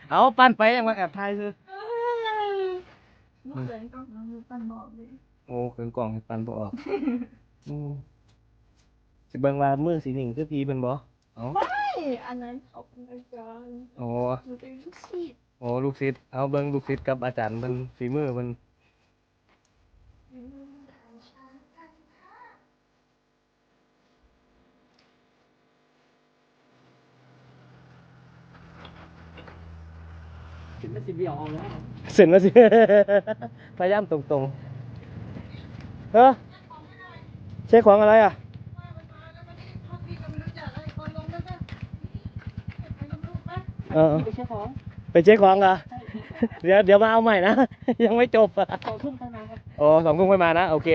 ເອົາ ປັ່ນໄປ ຍັງວ່າແອບຖ່າຍຊື່. ບໍ່ເຂີນກໍມັນປັ່ນບໍ່ອອກເລີຍ. ໂອ້ ເຂີນກ້ອງປັ່ນບໍ່ອອກ. ອືມ ຊິເບິ່ງວ່າມືຊິນິ່ງຄືພີ່ເພິ່ນບໍ່? ເອົາ ໄດ້ ອັນນັ້ນຂອງອາຈານ. ໂອ້ ມັນເປັນລູກສິດ. ໂອ້ ລູກສິດ. ເອົາ ເບິ່ງລູກສິດກັບອາຈານເພິ່ນ ຝີມືເພິ່ນ. ເສັ້ນມັນຊິບ້ຽວເອົາແລ້ວ ເສັ້ນມັນຊິ ພະຍາຍາມຕົງໆ. ເອີ ເຊັກຂອງອະໄລອະ? ເອີ ໄປເຊັກຂອງ ໄປເຊັກຂອງກະ ດຽວ ດຽວມາເອົາໃໝ່ນະ ຍັງໄມ່ຈົບ. ສອງທຸ່ມຄ່ອຍມາ. ອໍ ສອງທຸ່ມຄ່ອຍມານະ ໂອເຄ.